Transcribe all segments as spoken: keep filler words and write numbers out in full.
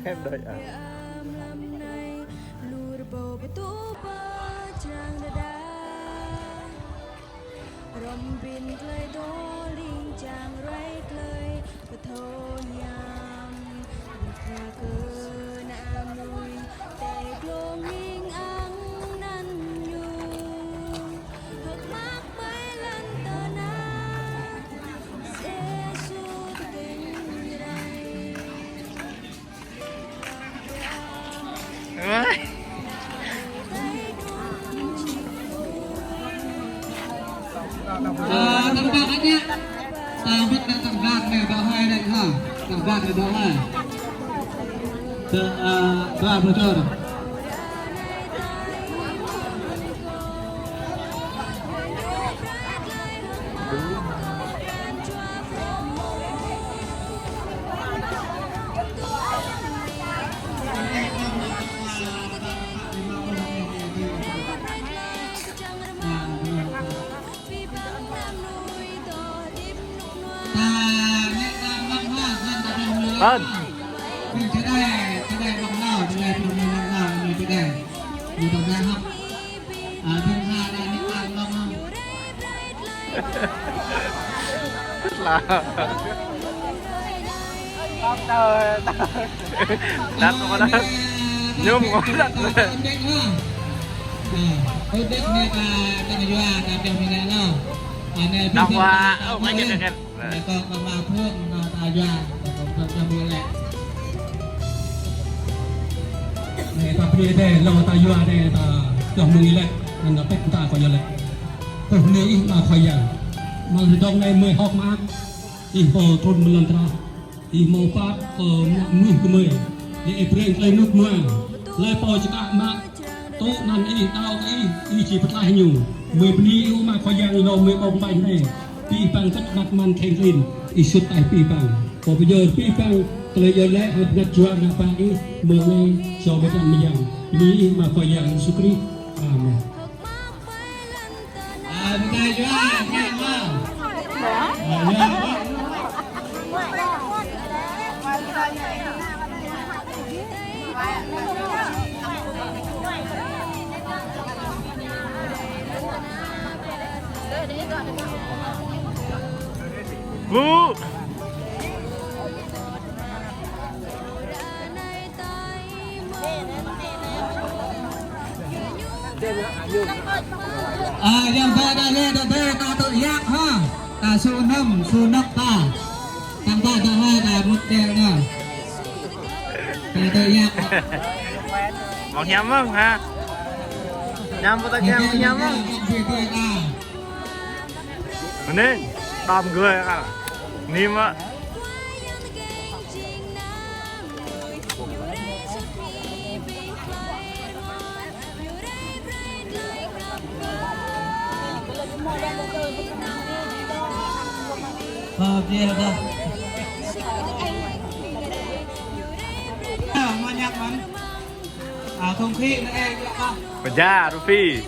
Em đòi à. Mlam anai, lu rơbâo pơtŭ pơ črang đơđa. Hrŏm ƀing tơlơi dŏ ling jang ruai tơlơi pơthâo hiam. Ƀing khua kơ ană mơnuih, tơlơi glông hing ang anăn ñu. Hơ̆k mơak ƀơi lŏn tơnah, Yêsu tơkeng rai. Ơ, tơlơi ƀă anai. Ta ƀuh tơlơi ƀă anai, ƀă hơi anai ha. Tơlơi ƀă anai, ƀă hơi. Tơ, ơ, ƀă bơčor. Ơn. Là. Đắt quá đó. Nhôm quá đắt. Đắt quá. Ơ, mấy cái này. Nè, con, con vào phước, con ta dọa, con, con, con mua lẹ. Nè, ta bri đe, lŏ ta dọa đe, ta, con mua lẹ. Năn ta pĕk ta kơ yua lĕ. Kơ nê ih ma Khua Yang. Mơ̆ng hơdong nê mơi hơ̆k mơak. Ih pô trŭn mơ̆ng lŏn tơnah. Ih mơ̆ pap kơ mơnuih kơmơi. Lĕ ih brơi tơlơi rơnŭk rơnua. Tơlơi pô čơkă mă. Tŭ anăn ih, đaŏ kơ ih, ih či pơtlaih ñu. Mơi bơni ih ơ Ama Khua Yang, ih lŏ mơi ƀơ̆ng ƀañ anai. Abih bang kơ̆t măt măn kheng klin, ih sut taih abih bang. Kâo pơyơr abih bang, tơlơi iâu laĭ hăng bơngăt jua ană bă ih, mơ̆ng anai, jao ƀơi anăn mơyang. Bơni ih Ama Khua Yang Yêsu Krist. Amen. Gu. Ơ, yang ba đa lĕ, đa đa, ta tŭ yak ha. Ta su năm, su năm ta. Tăng ba đa hai, đa mŭt đe na. Ta tŭ yak. Mơ̆ng hiam mơ̆ng ha. Hiam mơ̆ng ta hiam, hiam mơ̆ng. Anai, đom gơ̆ kah. Anai mơ̆. Ơ, bia kah. Ơ, mơñak mơ̆n. Ơ, không khí nó e, kah. Pơja, Rupi.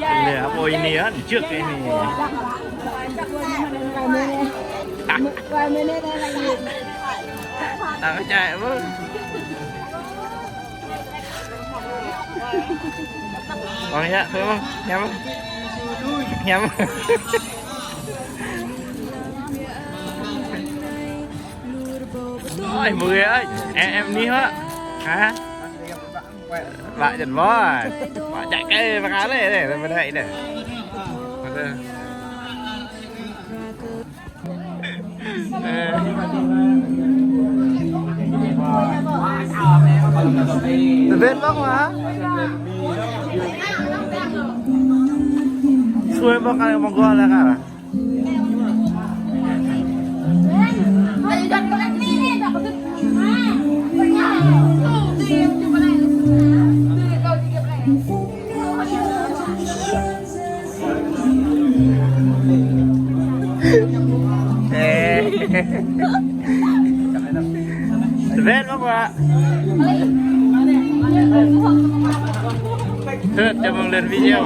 Lĕ, apa ini ya? Jek ini. Tao cai apa? Ơ, ya, thôi, Hiam. Hiam. Ơi, mười ơi. Em, em ni hả? Hả? Bạn Nhật Bản. Bạn chạy cái bác áo này, này, mình đẩy này. Ơ. Tơbet bác hả? Suy bác ăn mong gua là cả. Ơ. Tơbet bác ạ. Thưa, chào mừng lên video.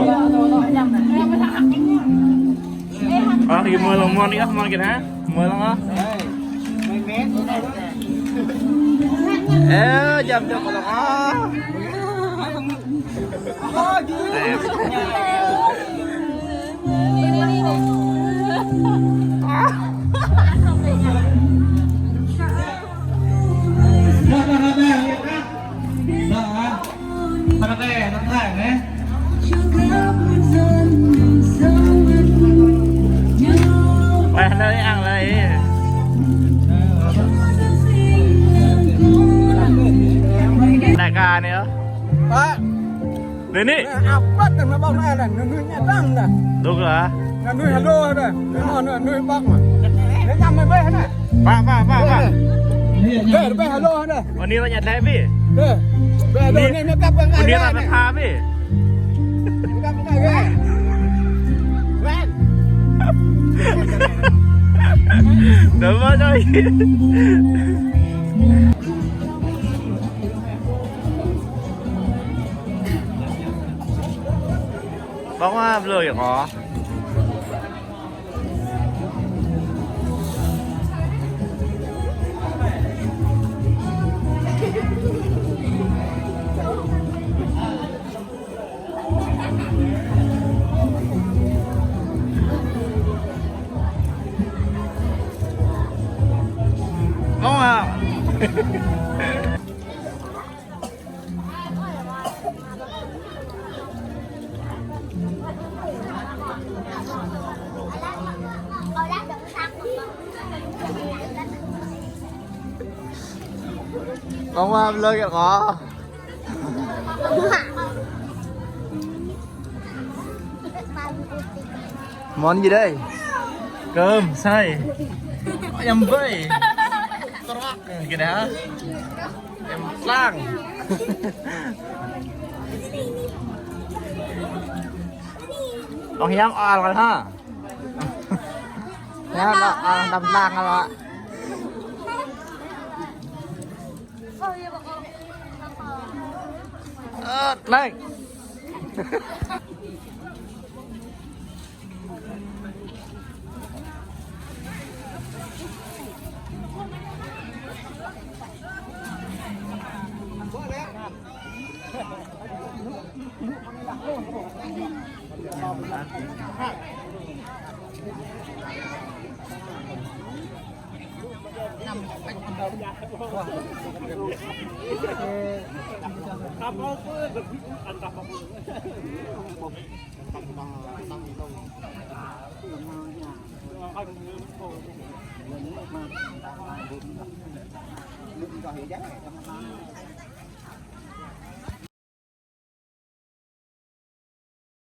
Ơ, ih mơi lăng mơ̆n ih, mơ̆n kơ hă? Mơi lăng ơ. Ơ, jăm jăm mơi lăng ơ. Ơ, anai ang lơi. Đại ca anai ơ. Hă? Anai anai. Nè, apăt anai mă ƀuh anai anai, anai anai ñă dăm anai. Dŏ lah. Anai anai halo anai. Anai anai anai ƀuh mă. Anai ñăm mă ƀuh anai. Pă, pă, pă, pă. Anai ƀuh halo anai. Ơ, anai lăi ñă dăm ƀuh. Ơ. Ƀuh halo anai, anai mă ƀuh anai. Anai mă ƀuh ƀuh. Mă ƀuh anai. Wen. Wen. Dŏ mă dŏ. Bác hoa blơi kơ. Bác hoa. Bác hoa blơi kơ. Món gì đây? Cơm, xay. Yăm vơi. Trok, kơ đa. Yăm lăng. Ơ, hiam ôl kơ hă? Hiam ôl, ôl, yăm lăng ôl. Ơ, lăng.